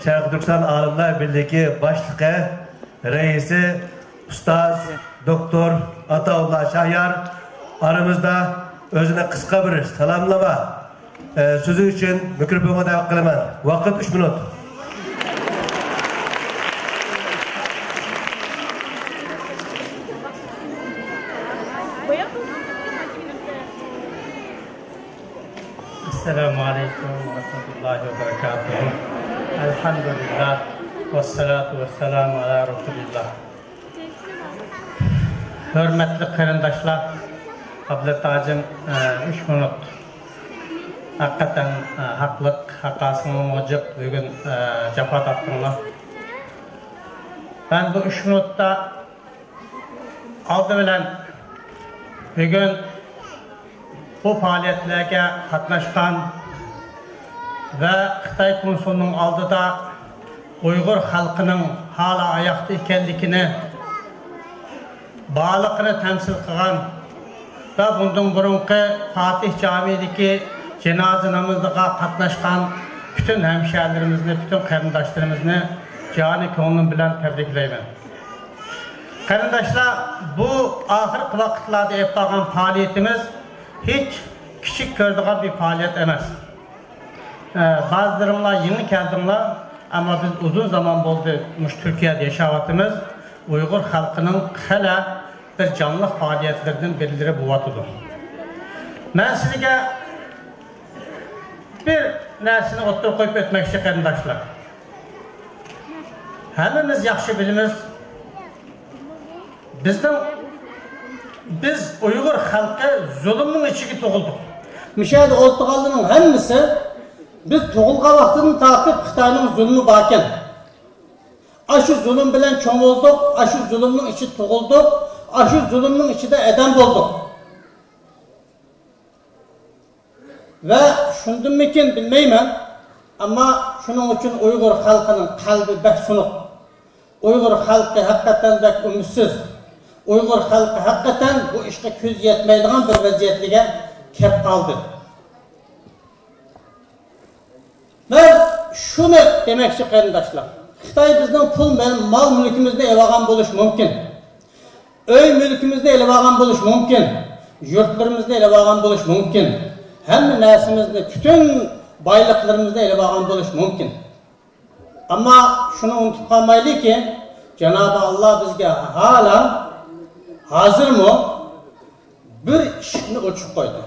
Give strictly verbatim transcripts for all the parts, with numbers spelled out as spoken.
شەرقىي تۈركىستان ئالىملار بىرلىكى باشلىقى، رەئىسى ئۇستاز دوكتور ئاتاۋۇللا شاھيار ئارىمىزدا ئۆزىنى قىسقا بىر سالاملىما، ئە، سۆزى ئۈچۈن مىكروفونغا دەۋەت قىلىمەن. ۋاقىت ئۈچ مىنۇت. السلام عليكم ورحمة الله وبركاته. الحمد لله والصلاة والسلام على رسول الله. ھۆرمەتلىك قېرىنداشلار، ئابلەت ھاجىم، ئە، ئۈچ مىنۇت. ھەقىقەتەن، ئە، ھەقلىق، ھەققاسىڭلار مۇجىپ بۈگۈن، ئە، جاپا تارتتىڭلار. مەن بۇ ئۈچ مىنۇتتا ئالدى بىلەن بۈگۈن بۇ پائالىيەتلەرگە قاتناشقان ۋە خىتاي كونسۇلىنىڭ ئالدىدا ئۇيغۇر خەلقىنىڭ ھالا ئاياقتا ئىكەنلىكىنى، بارلىقىنى تەمسىل قىلغان ۋە بۇندىن بۇرۇنقى فاتىھ جامىدىكى جىنازا نامىزىغا قاتناشقان پۈتۈن ھەمشەھرىلىرىمىزنى، پۈتۈن قېرىنداشلىرىمىزنى جانى كۆڭلۈم بىلەن تەبرىكلەيمەن. قېرىنداشلار، بۇ ئاخىرقى ۋاقىتلاردا ئېلىپ بارغان پائالىيىتىمىز ھېچ كىچىك كۆرىدىغان بىر پائالىيەت ئەمەس. ئە، بەزىلىرىڭلار يېڭى كەلدىڭلار، ئەمما بىز ئۇزۇن زامان بولدى مۇشۇ تۈركىيەدە ياشاۋاتىمىز. ئۇيغۇر خەلقىنىڭ خېلى بىر جانلىق پائالىيەتلىرىدىن بىرلىرى بولۇۋاتىدۇ. مەن سىلىگە بىر نەرسىنى ئوتتۇرىغا قويۇپ ئۆتمەكچى، قېرىنداشلار. ھەممىمىز ياخشى بىلىمىز، بىزنىڭ، بىز ئۇيغۇر خەلقى زۇلۇمنىڭ ئىچىگە تۇغۇلدۇق. مۇشۇ يەردە ئولتۇرغانلارنىڭ ھەممىسى، بىز تۇغۇلغان ۋاقتىدىن تارتىپ خىتاينىڭ زۇلمى باركەن. ئاشۇ زۇلۇم بىلەن چوڭ بولدۇق، ئاشۇ زۇلۇمنىڭ ئىچىدە تۇغۇلدۇق، ئاشۇ زۇلۇمنىڭ ئىچىدە ئادەم بولدۇق. ۋە شۇندىنمىكىن بىلمەيمەن، ئەمما شۇنىڭ ئۈچۈن ئۇيغۇر خەلقىنىڭ قەلبى بەك سۇنۇق. ئۇيغۇر خەلقى ھەقىقەتەن بەك ئۈمىدسىز. ئۇيغۇر خەلقى ھەقىقەتەن بۇ ئىشقا كۆزى يەتمەيدىغان بىر ۋەزىيەتلىككە كەپ قالدى. مەن شۇنى دېمەكچى، قېرىنداشلار. خىتاي بىزنىڭ پۇل، مال، مال مۈلكىمىزنى ئېلىۋالغان بولۇشى مۇمكىن. ئۆي مۈلكىمىزنى ئېلىۋالغان بولۇشى مۇمكىن. يۇرتلىرىمىزنى ئېلىۋالغان بولۇشى مۇمكىن. ھەممە نەرسىمىزنى، پۈتۈن بايلىقلىرىمىزنى ئېلىۋالغان بولۇشى مۇمكىن. ئەمما شۇنى ئۇنتۇپ قالمايلىكى، جانابى ئاللا بىزگە ھالا ھازىرمۇ بىر ئىشىكنى ئوچۇق قويدى.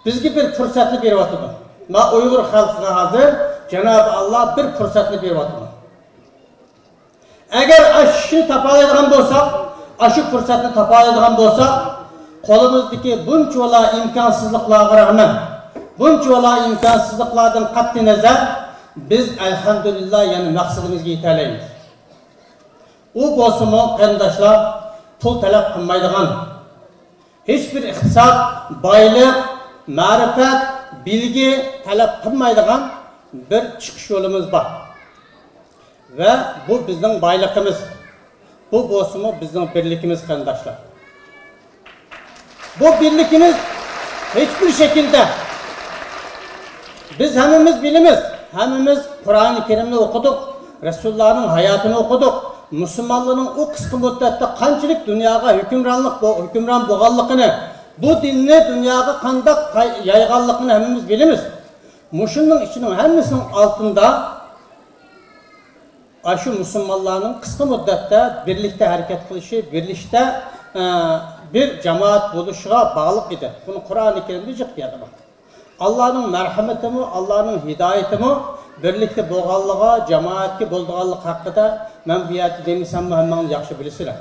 بىزگە بىر پۇرسەتنى بېرىۋاتىدۇ. ما ئۇيغۇر خەلقىگە ھازىر جانابى ئاللا بىر پۇرسەتنى بېرىۋاتىدۇ. ئەگەر ئاشۇ ئىشنى تاپالايدىغان بولساق، ئاشۇ پۇرسەتنى تاپالايدىغان بولساق، قولىمىزدىكى بۇنچىۋالا ئىمكانسىزلىقلارغا رەغمەن، بۇنچىۋالا ئىمكانسىزلىقلاردىن قەتئىينەزەر، بىز ئەلھەمدۇلىللا يەنە مەقسىتىمىزگە يېتەلەيمىز. ئۇ بولسىمۇ، قېرىنداشلار، پۇل تەلەپ قىلمايدىغان، ھېچبىر ئىقتىساد، بايلىق، مەرىپەت، بىلگە تەلەپ قىلمايدىغان بىر چىقىش يولىمىز بار. ۋە بۇ بىزنىڭ بايلىقىمىز. بۇ بولسىمۇ بىزنىڭ بىرلىكىمىز، قېرىنداشلار. بۇ بىرلىكىمىز ھېچبىر شەكىلدە، بىز ھەممىمىز بىلىمىز، ھەممىمىز قۇرئانى كەرىمنى ئوقۇدۇق، رەسۇلۇللانىڭ ھاياتىنى ئوقۇدۇق، مۇسۇلمانلارنىڭ ئۇ قىسقا مۇددەتتە قانچىلىك دۇنياغا ھۆكۈمرانلىق بو-، ھۆكۈمران بولغانلىقىنى، بۇ دىننى دۇنياغا قانداق قاي-، يايغانلىقىنى ھەممىمىز بىلىمىز. مۇشۇنىڭ ئىچىنىڭ ھەممىسىنىڭ ئالتىندا ئاشۇ مۇسۇلمانلارنىڭ قىسقا مۇددەتتە بىرلىكتە ھەرىكەت قىلىشى، بىرلىكتە، ئە، بىر جامائەت بولۇشىغا باغلىق ئىدى. بۇنى قۇرئانى كەرىمدە جىق يەردە بار. ئاللانىڭ مەرھەمىتىمۇ، ئاللانىڭ ھىدايىتىمۇ بىرلىكتە بولغانلىقىغا، جامائەتكە بولىدىغانلىقى ھەققىدە مەن بۇ يەردە دېمىسەممۇ ھەممىڭلار ياخشى بىلىسىلەر.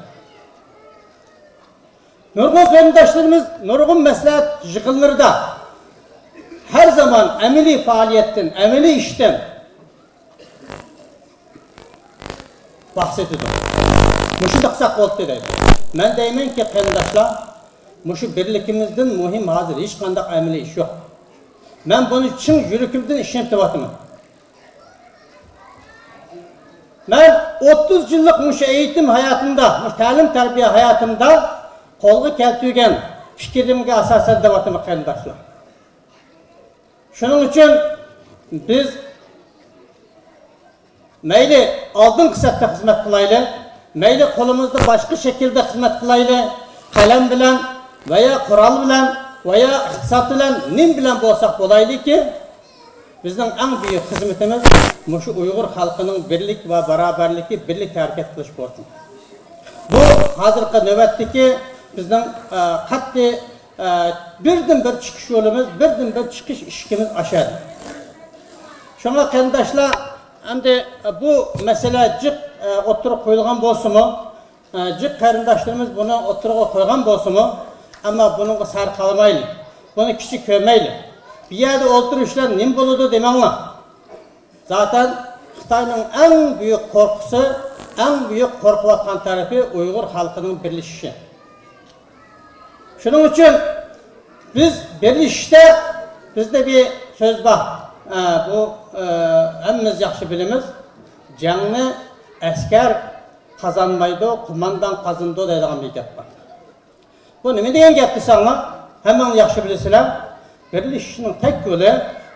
نۇرغۇن قېرىنداشلىرىمىز نۇرغۇن مەسلىھەت يىغىنلىرىدا ھەر زامان ئەمەلىي پائالىيەتتىن، ئەمەلىي ئىشتىن بەھس ئېتىدۇ. مۇشۇنداق قىلساق بولدى دەيدۇ. مەن دەيمەنكى، قېرىنداشلار، مۇشۇ بىرلىكىمىزدىن مۇھىم ھازىر ھېچقانداق ئەمەلىي ئىش يوق. مەن بۇنى چىن يۈرىكىمدىن ئىشىنىپ دەۋاتىمەن. مەن ئوتتۇز يىللىق مۇشۇ ئېيتىم ھاياتىمدا، مۇشۇ تەلىم-تەربىيە ھاياتىمدا قولغا كەلتۈرگەن پىكرىمگە ئاساسەن دەۋاتىمەن، قېرىنداشلار. شۇنىڭ ئۈچۈن بىز مەيلى ئالدىنقى سەپتە خىزمەت قىلايلى، مەيلى قولىمىزدا باشقا شەكىلدە خىزمەت قىلايلى، قەلەم بىلەن ۋە يا قورال بىلەن ۋە يا ئىقتىساد بىلەن، نېمە بىلەن بولساق بولايلىكى، بىزنىڭ ئەڭ بۈيۈك خىزمىتىمىز مۇشۇ ئۇيغۇر خەلقىنىڭ بىرلىك ۋە باراۋەرلىكى، بىرلىكتە ھەرىكەت قىلىش بولسۇن. بۇ ھازىرقى نۆۋەتتىكى بىزنىڭ، ئە، قەتئىي، ئە، بىردىنبىر چىقىش يولىمىز، بىردىنبىر چىقىش ئىشىكىمىز ئاشەدە. شۇڭا قېرىنداشلار، ئەمدى بۇ مەسىلە جىق، ئە، ئوتتۇرىغا قويۇلغان بولسىمۇ، ئە، جىق قېرىنداشلىرىمىز بۇنى ئوتتۇرىغا قويغان بولسىمۇ، ئەمما بۇنىڭغا سەر قالمايلى، بۇنى كىچىك كۆرمەيلى. بۇ يەردە ئولتۇرۇشلار نېمە بولىدۇ دېمەڭلار. زاتەن خىتاينىڭ ئەڭ بۈيۈك قورقۇسى، ئەڭ بۈيۈك قورقۇۋاتقان تەرىپى ئۇيغۇر خەلقىنىڭ بىرلىشىشى. شۇنىڭ ئۈچۈن بىز بىرلىشىشتە، بىزدە بىر سۆز بار. ئە، بۇ، ئە، ھەممىمىز ياخشى بىلىمىز. جەڭنى ئەسكەر قازانمايدۇ، قوماندان قازىنىدۇ دەيدىغان بىر گەپ بار. بۇ نېمە دېگەن گەپ دېسەڭلار، ھەممىڭلار ياخشى بىلىسىلەر. بىرلىشىشنىڭ تەك يولى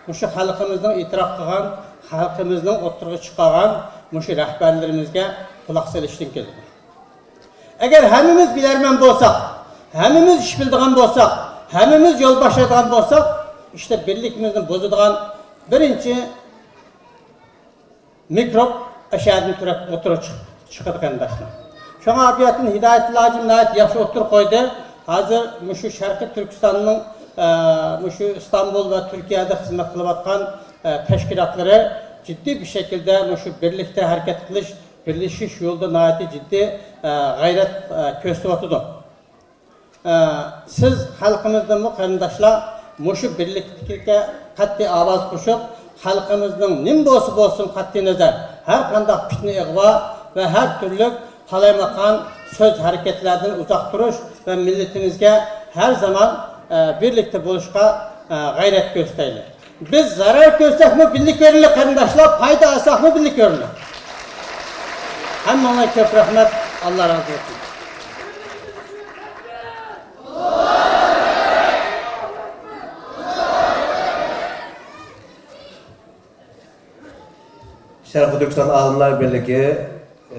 مۇشۇ خەلقىمىزنىڭ ئېتىراپ قىلغان، خەلقىمىزنىڭ ئوتتۇرىغا چىقارغان مۇشۇ رەھبەرلىرىمىزگە قۇلاق سېلىشتىن كېلىدۇ. ئەگەر ھەممىمىز بىلەرمەن بولساق، ھەممىمىز ئىش بىلىدىغان بولساق، ھەممىمىز يول باشلايدىغان بولساق، ئىشتە بىرلىكىمىزنى بۇزىدىغان بىرىنچى مىكروب ئەشەدىن تۈرەپ ئوتتۇرىغا چىق-، چىقىدۇ قېرىنداشلار. شۇڭا بۇ يەردىن ھىدايەتۇللا ھاجىم ناھايىتى ياخشى ئوتتۇرىغا قويدى. ھازىر مۇشۇ شەرقىي تۈركىستاننىڭ، ئە، مۇشۇ ئىستانبۇل ۋە تۈركىيەدە خىزمەت قىلىۋاتقان، ئە، تەشكىلاتلىرى جىددىي بىر شەكىلدە مۇشۇ بىرلىكتە ھەرىكەت قىلىش، بىرلىشىش يولىدا ناھايىتى جىددىي، ئە، غەيرەت، ئە، كۆرسىتىۋاتىدۇ. ئە، سىز خەلقىمىزدىنمۇ قېرىنداشلار مۇشۇ بىرلىكتىكىلىككە قەتئىي ئاۋاز قوشۇپ، خەلقىمىزنىڭ نېمە بولسا بولسۇن قەتئىي نەزەر، ھەر قانداق پىتنە ئىغۋا ۋە ھەر تۈرلۈك قالايمىقان سۆز ھەرىكەتلەردىن ئۇزاق تۇرۇش ۋە مىللىتىمىزگە ھەر زامان، ئە، بىرلىكتە بولۇشقا، ئە، غەيرەت كۆرسىتەيلى. بىز زەرەر كۆرسەكمۇ بىللە كۆرۈلە قېرىنداشلار، پايدا ئالساقمۇ بىللە كۆرۈلە. ھەممىڭلارغا كۆپ رەھمەت، ئاللا رازى بولسۇن. شەرقىي تۈركىستان ئالىملار بىرلىكى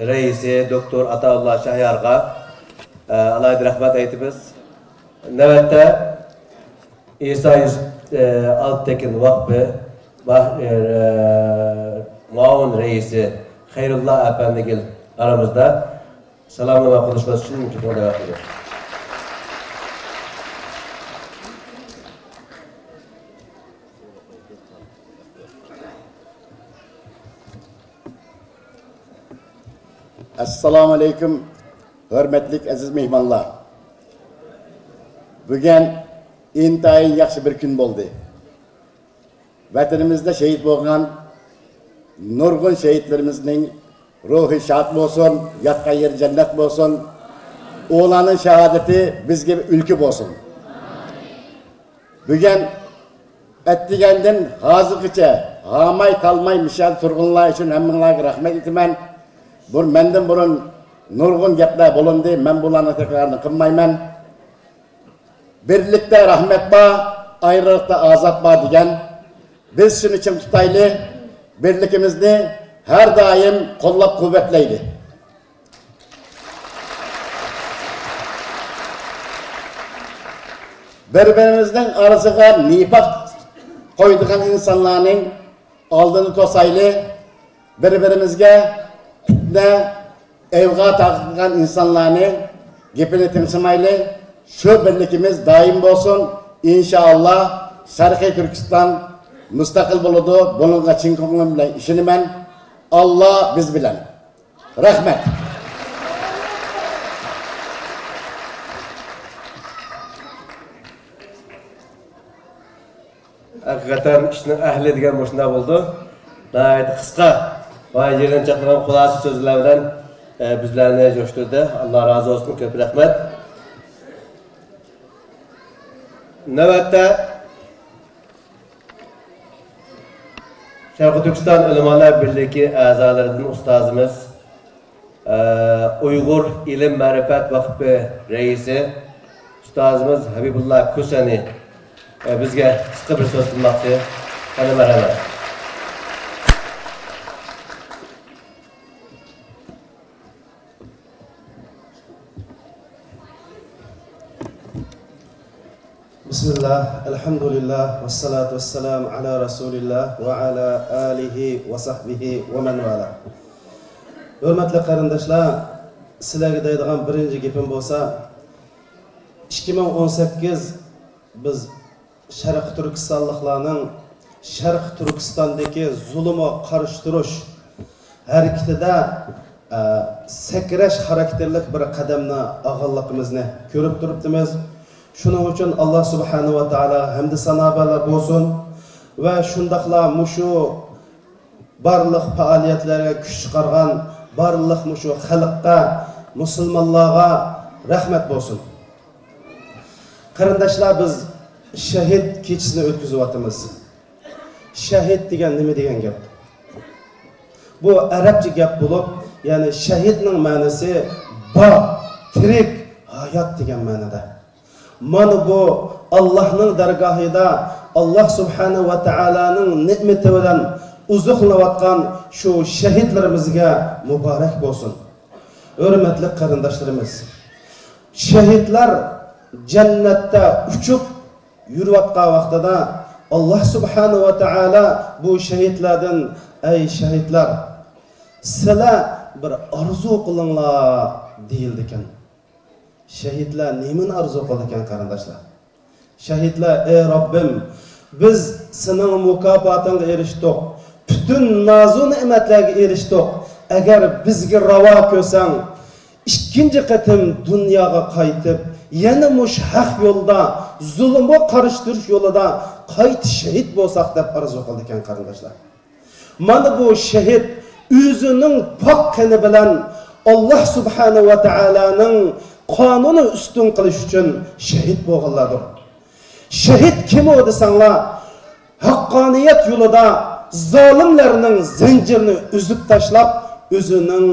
رەئىسى دوكتور ئاتائۇللا شاھيارغا، ئە، ئالاھىدە رەھمەت ئېيتىمىز. نۆۋەتتە ئىسا يۈسۈپ، ئە، ئالتە تېكىن ۋاقفى باش، ئە، مۇئاۋىن رەئىسى خەيرۇللا ئەپەندىگىل ئارىمىزدا سالاملىما قىلىشىڭىز ئۈچۈن مىكروفون دەۋەت قىلىمىز. ئەسسالامۇ ئەلەيكۇم، ھۆرمەتلىك ئەزىز مېھمانلار! بۈگۈن ئىنتايىن ياخشى بىر كۈن بولدى. ۋەتىنىمىزدە شېھىت بولغان نۇرغۇن شېھىتلىرىمىزنىڭ روھى شاد بولسۇن، ياتقان يېرى جەننەت بولسۇن. ئۇلارنىڭ شاھادىتى بىزگە بىر ئۈلگە بولسۇن. بۈگۈن ئەتىگەندىن ھازىرغىچە ھاماي تالماي مىشەدە تۇرغىنىڭلار ئۈچۈن ھەممىڭلارغا رەھمەت ئېيتىمەن. بۇ مەندىن بۇرۇن نۇرغۇن گەپلەر بولۇندى، مەن بۇلارنى تەكرارنى قىلمايمەن. بىرلىكتە رەھمەت بار، ئايرىلىقتا ئازاب بار دېگەن. بىز شۇنى چىڭ تۇتايلى، بىرلىكىمىزنى ھەر دائىم قوللاپ قۇۋۋەتلەيلى. بىر-بىرىمىزنىڭ ئارىسىغا نىپاق قويىدىغان ئىنسانلارنىڭ ئالدىنى توسايلى، بىر-بىرىمىزگە پىتنە، ئەۋغا تارقىتىدىغان ئىنسانلارنى گېپىنى تىڭشىمايلى. شۇ بىرلىكىمىز دائىم بولسۇن. ئىنشائاللا، شەرقىي تۈركىستان مۇستەقىل بولىدۇ. بۇنىڭغا چىن كۆڭلۈم بىلەن ئىشىنىمەن. ئاللا بىز بىلەن. رەھمەت. ھەقىقەتەن ئىشنىڭ ئەھلى دېگەن مۇشۇنداق بولىدۇ. ناھايىتى قىسقا ۋە يىغىنچاقلىغان خۇلاسە سۆزلەر بىلەن، ئە، بىزلەرنى جوشتۇردى. ئاللا رازى بولسۇن، كۆپ رەھمەت. نۆۋەتتە شەرقىي تۈركىستان ئۆلىمالار بىرلىكى ئەزالىرىدىن ئۇستازىمىز، ئە، ئۇيغۇر ئىلىم مەرىپەت ۋەقپى رەئىسى ئۇستازىمىز ھەبىبۇللا كۈسەنى، ئە، بىزگە قىسقا بىر سۆز قىلماقچى. قېنى، مەرھەمەت. ئەلھەمدۇلىللا، ۋەسسالاتۇ ۋەسسالامۇ ئالا رەسۇلىللا ۋە ئالا ئالىھى ۋە سەھبىھى ۋە مەن ۋالا. ھۆرمەتلىك قېرىنداشلار، سىلەرگە دەيدىغان بىرىنچى گېپىم بولسا، ئىككى مىڭ ئون سەككىز بىز شەرقىي تۈركىستانلىقلارنىڭ شەرقىي تۈركىستاندىكى زۇلۇمغا قارشى تۇرۇش ھەرىكىتىدە، ئە، سەكرەش خاراكتېرلىك بىر قەدەمنى ئالغانلىقىمىزنى كۆرۈپ تۇرۇپتىمىز. شۇنىڭ ئۈچۈن ئاللا سۇبھانەھۇ ۋە تائالاغا ھەمدۇ سانالار بولسۇن ۋە شۇنداقلا مۇشۇ بارلىق پائالىيەتلەرگە كۈچ چىقارغان بارلىق مۇشۇ خەلققە، مۇسۇلمانلارغا رەھمەت بولسۇن. قېرىنداشلار، بىز شەھىد كېچىسىنى ئۆتكۈزۈۋاتىمىز. شەھىد دېگەن نېمە دېگەن گەپ؟ بۇ ئەرەبچە گەپ بولۇپ، يەنى شەھىدنىڭ مەنىسى بار، تىرىك، ھايات دېگەن مەنىدە. مانا بۇ ئاللاھنىڭ دەرگاھىدا ئاللاھ سۇبھانەھۇ ۋە تائالانىڭ نېمىتى بىلەن ئوزۇقلىنىۋاتقان شۇ شەھىدلىرىمىزگە مۇبارەك بولسۇن. ھۆرمەتلىك قېرىنداشلىرىمىز، شەھىدلەر جەننەتتە ئۇچۇپ يۈرۈۋاتقان ۋاقتىدا، ئاللاھ سۇبھانەھۇ ۋە تائالا بۇ شەھىدلەردىن، ئەي شەھىدلەر، سىلەر بىر ئارزۇ قىلىڭلار، دېيىلىدىكەن. شەھىدلەر نېمىنى ئارزۇ قىلىدىكەن، قېرىنداشلار؟ شەھىدلەر، ئەي رەببىم، بىز سېنىڭ مۇكاپاتىڭغا ئېرىشتۇق، پۈتۈن نازۇ نېمەتلەرگە ئېرىشتۇق. ئەگەر بىزگە راۋا كۆرسەڭ، ئىككىنچى قېتىم دۇنياغا قايتىپ، يەنە مۇشۇ ھەق يولدا، زۇلۇمغا قارشى تۇرۇش يولىدا قايتا شېھىت بولساق، دەپ ئارزۇ قىلىدىكەن، قېرىنداشلار. مانا بۇ شېھىت ئۆزىنىڭ پاك قېنى بىلەن ئاللاھ سۇبھانەھۇ ۋە تائالانىڭ قانۇنى ئۈستۈن قىلىش ئۈچۈن شېھىت بولغانلاردۇر. شېھىت كىم ئۇ دېسەڭلار، ھەققانىيەت يولىدا زالىملارنىڭ زەنجىرىنى ئۈزۈپ تاشلاپ، ئۆزىنىڭ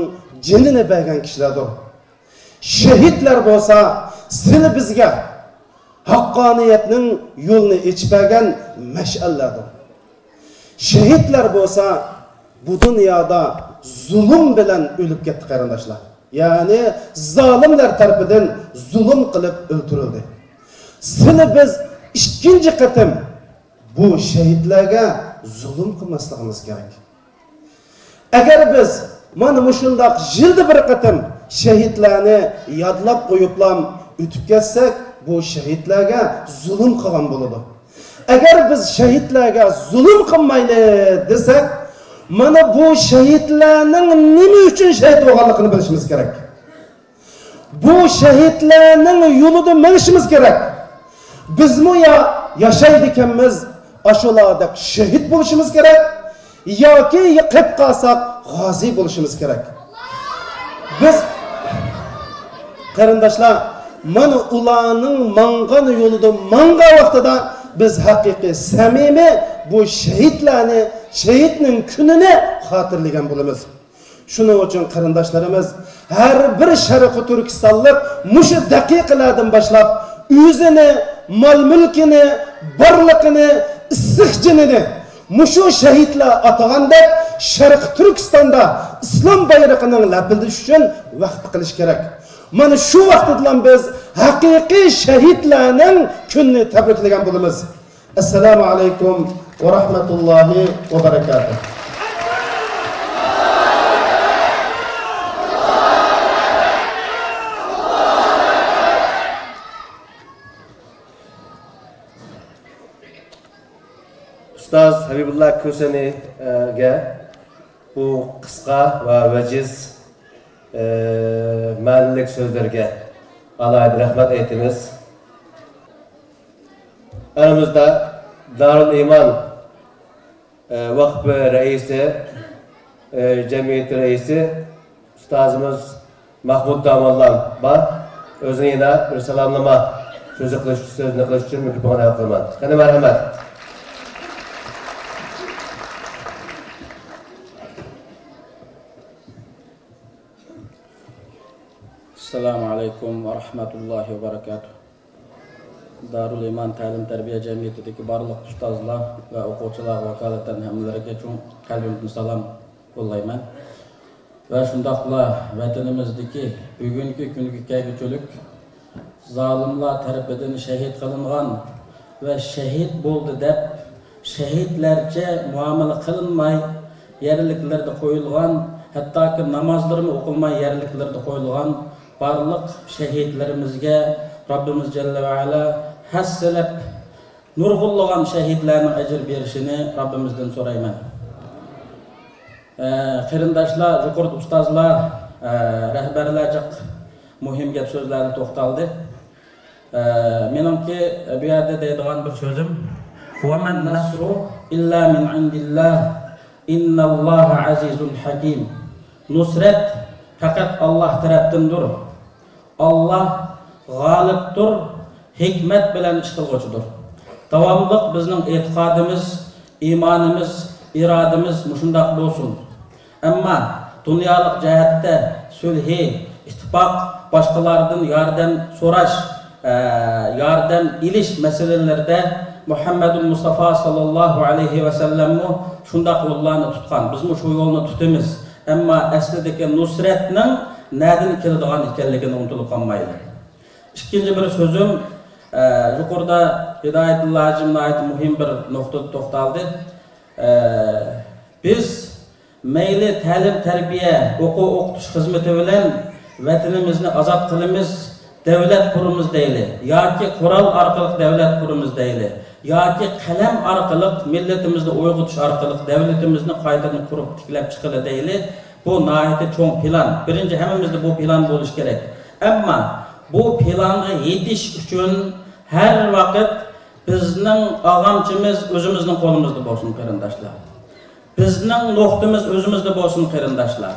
جېنىنى بەرگەن كىشىلەردۇر. شېھىتلەر بولسا سىلى بىزگە ھەققانىيەتنىڭ يولىنى ئېچىپ بەرگەن مەشئەللەردۇر. شېھىتلەر بولسا بۇ دۇنيادا زۇلۇم بىلەن ئۆلۈپ كەتتى، قېرىنداشلار. يەنى زالىملار تەرىپىدىن زۇلۇم قىلىپ ئۆلتۈرۈلدى. سىلى بىز ئىككىنچى قېتىم بۇ شېھىتلەرگە زۇلۇم قىلماسلىقىمىز كېرەك. ئەگەر بىز مانا مۇشۇنداق يىلدا بىر قېتىم شېھىتلەرنى يادلاپ قويۇپلام ئۆتۈپ كەتسەك، بۇ شېھىتلەرگە زۇلۇم قىلغان بولىدۇ. ئەگەر بىز شېھىتلەرگە زۇلۇم قىلمايلى دېسەك، مانا بۇ شېھىتلەرنىڭ نېمە ئۈچۈن شېھىت بولغانلىقىنى بىلىشىمىز كېرەك. بۇ شېھىتلەرنىڭ يولىدا مېڭىشىمىز كېرەك. بىزمۇ يا ياشايدىكەنمىز، ئاشۇلاردەك شېھىت بولۇشىمىز كېرەك، ياكى قېلىپ قالساق، غازى بولۇشىمىز كېرەك. بىز، قېرىنداشلار، مانا ئۇلارنىڭ ماڭغان يولىدا ماڭغان ۋاقتىدا بىز ھەقىقىي، سەمىمىي بۇ شېھىتلەرنى، شېھىتنىڭ كۈنىنى خاتىرىلىگەن بولىمىز. شۇنىڭ ئۈچۈن قېرىنداشلىرىمىز، ھەر بىر شەرقىي تۈركىستانلىق مۇشۇ دەقىقىلەردىن باشلاپ ئۆزىنى، مال-مۈلكىنى، بارلىقىنى، ئىسسىق جېنىنى مۇشۇ شېھىتلەر ئاتىغاندەك شەرقىي تۈركىستاندا ئىسلام بايرىقىنىڭ لەپىلدىشى ئۈچۈن ۋەقىپ قىلىشى كېرەك. مانا شۇ ۋاقىتتىلا بىز ھەقىقىي شېھىتلەرنىڭ كۈنىنى تەبرىكلىگەن بولىمىز. ئەسسالامۇ ئەلەيكۇم ۋە رەھمەتۇللاھى ۋە بەرەكاتۇھ. ئۇستاز ھەبىبۇللا كۆسەنىگە بۇ قىسقا ۋە ۋەجىز، ئە، مەنىلىك سۆزلىرىگە ئالاھىدە رەھمەت ئېيتىمىز. ئارىمىزدا دارۇل ئىمان، ئە، ۋەقپى رەئىسى، ئە، جەمئىيىتى رەئىسى ئۇستازىمىز مەھمۇد داموللام بار. ئۆزىنى يەنە بىر سالاملىما سۆزى قىلىش، سۆزىنى قىلىش ئۈچۈن مىكروفونغا دەۋەت قىلىمەن. قېنى، مەرھەمەت. ئەسسالامۇ ئەلەيكۇم ۋە رەھمەتۇللاھى ۋە بەرەكاتۇھ. دارۇل ئىمان تەلىم تەربىيە جەمئىيىتىدىكى بارلىق ئۇستازلار ۋە ئوقۇغۇچىلارغا ۋاكالىتەن ھەممىلىرىگە چوڭ قەلبىمدىن سالام يوللايمەن. ۋە شۇنداقلا ۋەتىنىمىزدىكى بۈگۈنكى كۈنگە كەلگۈچىلىك زالىملار تەرىپىدىن شېھىت قىلىنغان ۋە شەھىت بولدى دەپ، شەھىتلەرچە مۇئامىلە قىلىنماي، يەرلىكلەردە قويۇلغان، ھەتتاكى نامازلىرىمۇ ئوقۇلماي يەرلىكلەردە قويۇلغان بارلىق شەھىتلىرىمىزگە رەببىمىز جەللە ۋە ئەلا ھەسسىلەپ نۇرغۇنلىغان شەھىدلەرنىڭ ئەجىر بېرىشىنى رەببىمىزدىن سورايمەن. ئە، قېرىنداشلار، يۇقىرىدا ئۇستازلار، ئە، رەھبەرلەر جىق مۇھىم گەپ سۆزلەردە توختالدى. ئە، مېنىڭكى بۇ يەردە دەيدىغان بىر سۆزۈم، «وما النصر إلا من عند الله، إن الله عزيز حكيم.» نۇسرەت پەقەت ئاللاھ تەرەپتىندۇر. ئاللاھ غالىبتۇر، ھېكمەت بىلەن ئىش قىلغۇچىدۇر. داۋاملىق بىزنىڭ ئېتىقادىمىز، ئىمانىمىز، ئىرادىمىز مۇشۇنداق بولسۇن. ئەمما دۇنيالىق جەھەتتە سۈلھى، ئىتتىپاق، باشقىلاردىن ياردەم سوراش، ئە، ياردەم ئېلىش مەسىلىلىرىدە مۇھەممەدۇل مۇستافا ساللاللاھۇ ئەلەيھى ۋەسەللەممۇ شۇنداق يوللارنى تۇتقان. بىزمۇ شۇ يولنى تۇتىمىز. ئەمما ئەسلىدىكى نۇسرەتنىڭ نەدىن كېلىدىغان ئىكەنلىكىنى ئۇنتۇلۇپ قالمايلى. ئىككىنچى بىر سۆزۈم، ئە، يۇقىرىدا ھىدايەتۇللا ھاجىم ناھايىتى مۇھىم بىر نۇقتىدا توختالدى. ئە، بىز مەيلى تەلىم-تەربىيە، ئوقۇ-ئوقۇتۇش خىزمىتى بىلەن ۋەتىنىمىزنى ئازاد قىلىمىز، دەۋلەت قۇرىمىز دەيلى، ياكى قورال ئارقىلىق دەۋلەت قۇرىمىز دەيلى، ياكى قەلەم ئارقىلىق مىللىتىمىزنى ئويغىتىش ئارقىلىق دەۋلىتىمىزنى قايتىدىن قۇرۇپ تىكلەپ چىقىلى دەيلى. بۇ ناھايىتى چوڭ پىلان. بىرىنچى، ھەممىمىزدە بۇ پىلان بولۇشى كېرەك. ئەمما بۇ پىلانغا يېتىش ئۈچۈن ھەر ۋاقىت بىزنىڭ ئاغامچىمىز ئۆزىمىزنىڭ قولىمىزدا بولسۇن، قېرىنداشلار. بىزنىڭ نۇقتىمىز ئۆزىمىزدە بولسۇن، قېرىنداشلار.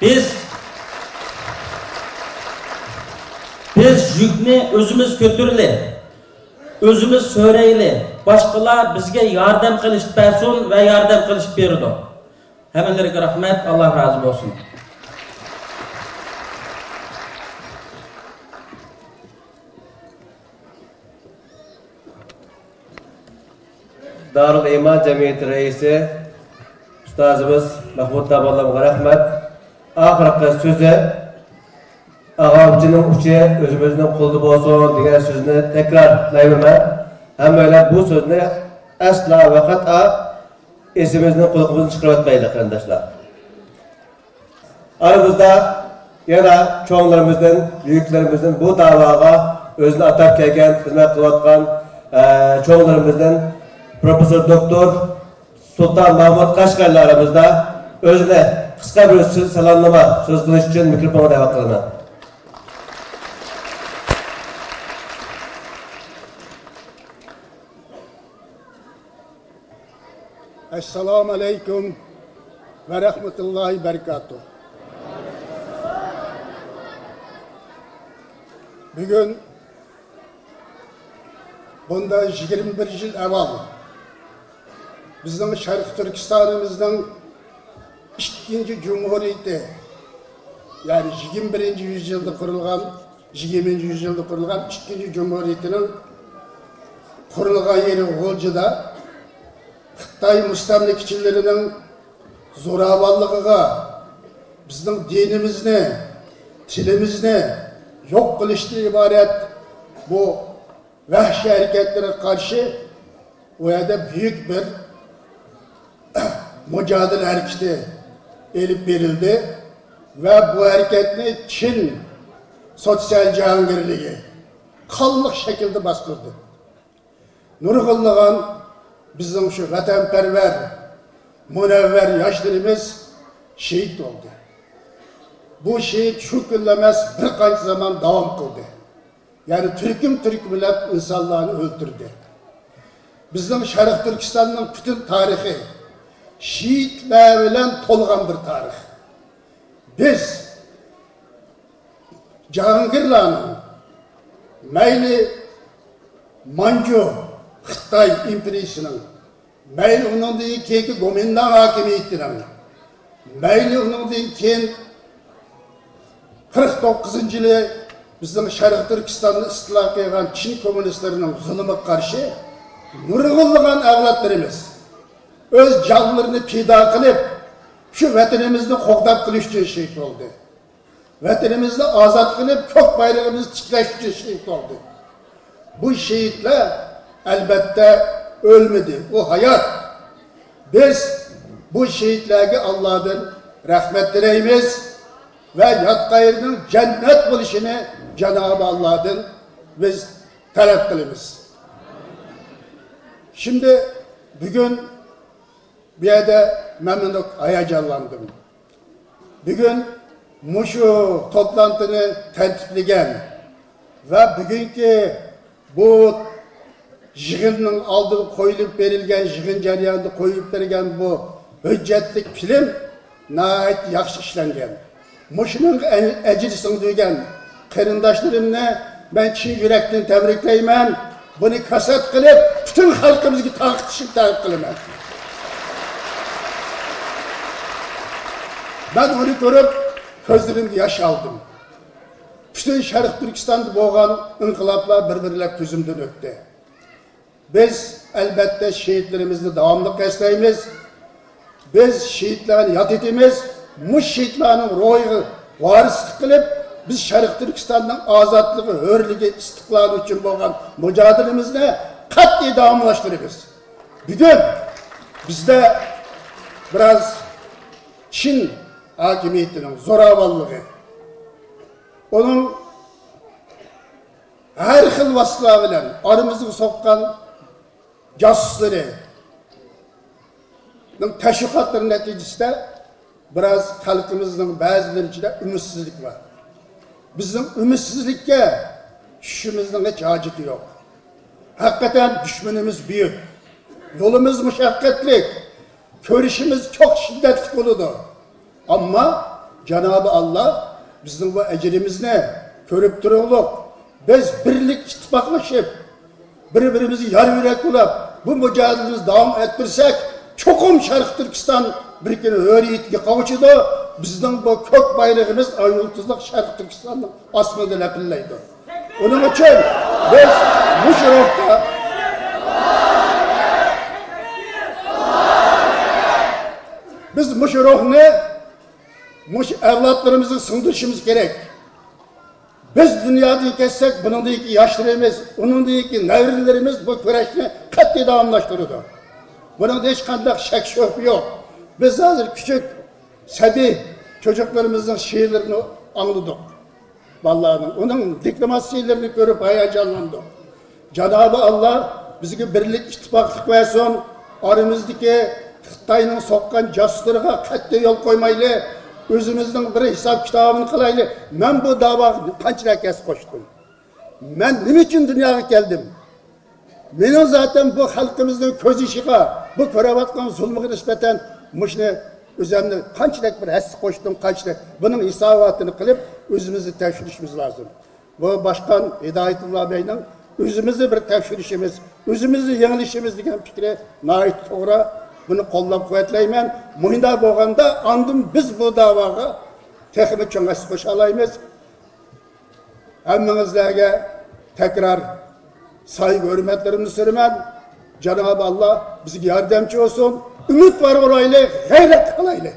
بىز، بىز يۈكنى ئۆزىمىز كۆتۈرىلى، ئۆزىمىز سۆرەيلى، باشقىلار بىزگە ياردەم قىلىشىپ بەرسۇن ۋە ياردەم قىلىشىپ بېرىدۇ. ھەممىلىرىگە رەھمەت، ئاللاھ رازى بولسۇن. دارۇل ئىمان جەمئىيىتى رەئىسى ئۇستازىمىز مەھمۇد داموللامغا رەھمەت. ئاخىرقى سۆزى، «ئاغامچىنىڭ ئۇچى ئۆزىمىزنىڭ قولىدا بولسۇن» دېگەن سۆزنى تەكرارلايمەن مەن. ھەممەيلەن بۇ سۆزنى ئەسلا ۋە قەتئا ئېسىمىزنىڭ، قۇلىقىمىزدىن چىقىرىۋەتمەيلى، قېرىنداشلار. ئارىمىزدا يەنە چوڭلىرىمىزدىن، بۈيۈكلىرىمىزدىن، بۇ داۋاغا ئۆزىنى ئاتاپ كەلگەن، خىزمەت قىلىۋاتقان، ئە، چوڭلىرىمىزدىن پروفېسسور دوكتور سۇلتان مەھمۇد قەشقەرلى ئارىمىزدا، ئۆزىنى قىسقا بىر سۆز، سالاملىما سۆز قىلىش ئۈچۈن مىكروفونغا دەۋەت قىلىمەن. ئەسسالامۇ ئەلەيكۇم ۋە رەھمەتۇللاھى بەرىكاتۇھ. بۈگۈن بۇندا يىگىرمە بىر يىل ئەۋۋەل بىزنىڭ شەرقىي تۈركىستانىمىزنىڭ ئىككىنچى جۇمھۇرىيىتى، يەنى يىگىرمە بىرىنچى يۈزيىلدا قۇرۇلغان، يىگىرمىنچى يۈزيىلدا قۇرۇلغان ئىككىنچى جۇمھۇرىيىتىنىڭ قۇرۇلغان يېرى غۇلجىدا خىتاي مۇستەملىكىچىلىرىنىڭ زوراۋانلىقىغا، بىزنىڭ دىنىمىزنى، تىلىمىزنى يوق قىلىشتىن ئىبارەت بۇ ۋەھشىي ھەرىكەتلىرىگە قارشى ئۇ يەردە بۈيۈك بىر مۇجادىلە ھەرىكىتى ئېلىپ بېرىلدى ۋە بۇ ھەرىكەتنى چىن سوتسىيال جاھانگىرلىكى قانلىق شەكىلدە باستۇردى. نۇرغۇنلىغان بىزنىڭ شۇ ۋەتەنپەرۋەر، مۇنەۋۋەر ياشلىرىمىز شېھىت بولدى. بۇ شېھىت شۇ كۈنلا ئەمەس، بىر قانچە زامان داۋام قىلدى. يەنى تۈركۈم تۈركۈملەپ ئىنسانلارنى ئۆلتۈردى. بىزنىڭ شەرقىي تۈركىستاننىڭ پۈتۈن تارىخى شېھىتلەر بىلەن تولغان بىر تارىخ. بىز جاھانگىرلارنىڭ، مەيلى مانجۇ خىتاي ئىمپېرىيىسىنىڭ، مەيلى ئۇنىڭدىن كېيىنكى گومىنداڭ ھاكىمىيىتىنىڭ، مەيلى ئۇنىڭدىن كېيىن قىرىق توققۇزىنچى يىلى بىزنىڭ شەرقىي تۈركىستاننى ئىستىلا قىلغان چىن كوممۇنىستلىرىنىڭ زۇلۇمىغا قارشى نۇرغۇنلىغان ئەۋلادلىرىمىز ئۆز جانلىرىنى پىدا قىلىپ، شۇ ۋەتىنىمىزنى قوغداپ قېلىش ئۈچۈن شېھىت بولدى. ۋەتىنىمىزنى ئازاد قىلىپ، كۆك بايرىقىمىزنى تىكلەش ئۈچۈن شېھىت بولدى. بۇ شېھىتلەر ئەلبەتتە ئۆلمىدى، ئۇ ھايات. بىز بۇ شېھىتلەرگە ئاللادىن رەھمەت تىلەيمىز ۋە ياتقان يېرىنىڭ جەننەت بولۇشىنى جانابى ئاللادىن بىز تەلەپ قىلىمىز. شىمدى بۈگۈن بۇ يەردە مەن مۇنداق ھاياجانلاندىم. بۈگۈن مۇشۇ توپلانتىنى تەرتىپلىگەن ۋە بۈگۈنكى بۇ يىغىننىڭ ئالدىدا قويۇلۇپ بېرىلگەن، يىغىن جەريانىدا قويۇلۇپ بېرىلگەن بۇ ھۆججەتلىك فىلىم ناھايىتى ياخشى ئىشلەنگەن. مۇشۇنىڭغا ئە-، ئەجىر سىڭدۈرگەن قېرىنداشلىرىمنى مەن چىن يۈرەكتىن تەبرىكلەيمەن. بۇنى كاسات قىلىپ، پۈتۈن خەلقىمىزگە تارقىتىشنى تەلەپ قىلىمەن. مەن ئۇنى كۆرۈپ، كۆزلىرىمگە ياش ئالدىم. پۈتۈن شەرقىي تۈركىستاندا بولغان ئىنقىلابلار بىر-بىرلەپ كۆزۈمدىن ئۆتتى. بىز، ئەلبەتتە، شېھىتلىرىمىزنى داۋاملىق ئەسلەيمىز. بىز شېھىتلەرنى ياد ئېتىمىز. مۇشۇ شېھىتلەرنىڭ روھىغا ۋارىسلىق قىلىپ، بىز شەرقىي تۈركىستاننىڭ ئازادلىقى، ھۆرلۈكى، ئىستىقلالى ئۈچۈن بولغان مۇجادىلىمىزنى قەتئىي داۋاملاشتۇرىمىز. بۈگۈن بىزدە بىراز چىن ھاكىمىيىتىنىڭ زوراۋانلىقى، ئۇنىڭ ھەر خىل ۋاسىتىلەر بىلەن ئارىمىزغا سوققان جاسۇسلىرىنىڭ تەشۋىقاتلىرى نەتىجىسىدە بىراز خەلقىمىزنىڭ بەزىلىرى ئىچىدە ئۈمىدسىزلىك بار. بىزنىڭ ئۈمىدسىزلىككە چۈشۈشىمىزنىڭ ھېچ ھاجىتى يوق. ھەقىقەتەن دۈشمىنىمىز بۈيۈك. يولىمىز مۇشەققەتلىك. كۈرىشىمىز چوڭ شىددەتلىك بولىدۇ. ئەمما جانابى ئاللا بىزنىڭ بۇ ئەجرىمىزنى كۆرۈپ تۇرۇقلۇق، بىز بىرلىك ئىتتىپاقلىشىپ، بىر-بىرىمىزگە يار-يۈرەك بولۇپ، بۇ مۇجادىلىمىزنى داۋام ئەتتۈرسەك، چوقۇم شەرقىي تۈركىستان بىر كۈنى ھۆرىيىتىگە قاۋىشىدۇ. بىزنىڭ بۇ كۆك بايرىقىمىز ئايۇلتۇزلۇق شەرقىي تۈركىستاننىڭ ئاسمىنىدا لەپىللەيدۇ. ئۇنىڭ ئۈچۈن بىز مۇشۇ روھتا، بىز مۇشۇ روھنى مۇشۇ ئەۋلادلىرىمىزغا سىڭدۈرۈشىمىز كېرەك. بىز دۇنيادىن كەتسەك، بۇنىڭدىن كېيىن ياشلىرىمىز، ئۇنىڭدىن كېيىن نەۋرىلىرىمىز بۇ كۈرەشنى قەتئىي داۋاملاشتۇرىدۇ. بۇنىڭدا ھېچقانداق شەك-شۈبھە يوق. بىز ھازىر كۈچۈك سەبىي چوچۇقلىرىمىزنىڭ شېئىرلىرىنى ئاڭلىدۇق. بالىلارنىڭ ئۇنىڭ دېكلاماتسىيىلىرىنى كۆرۈپ ھاياجانلاندۇق. جانابى ئاللا بىزگە بىرلىك، ئىتتىپاقلىق بەرسۇن. ئارىمىزدىكى خىتاينىڭ سوققان جاسۇسلىرىغا قەتئىي يول قويمايلى. ئۆزىمىزنىڭ بىر ھېساب-كىتابىنى قىلايلى. مەن بۇ داۋاغا قانچىلىك ھەسسە قوشتۇم؟ مەن نېمە ئۈچۈن دۇنياغا كەلدىم؟ مېنىڭ زاتەن بۇ خەلقىمىزنىڭ كۆز يېشىغا، بۇ كۆرۈۋاتقان زۇلمىغا نىسبەتەن مۇشۇنى ئۆزۈمنى قانچىلىك بىر ھەسسە قوشتۇم، قانچىلىك، بۇنىڭ ھېساباتىنى قىلىپ، ئۆزىمىزنى تەكشۈرۈشىمىز لازىم. بۇ باشقان ھىدايەتۇللا بەينىڭ ئۆزىمىزنى بىر تەكشۈرۈشىمىز، ئۆزىمىزنى يېڭىلىشىمىز دېگەن پىكرى ناھايىتى توغرا. بۇنى قوللاپ قۇۋۋەتلەيمەن. مۇنداق بولغاندا ئاندىن بىز بۇ داۋاغا تېخىمۇ چوڭ ھەسسە قوشالايمىز. ھەممىڭىزلەرگە تەكرار سايىگە ھۆرمەتلىرىمنى سۇنىمەن. جانابى ئاللا بىزگە ياردەمچى بولسۇن. ئۈمىدۋار بولايلى، غەيرەت قىلايلى.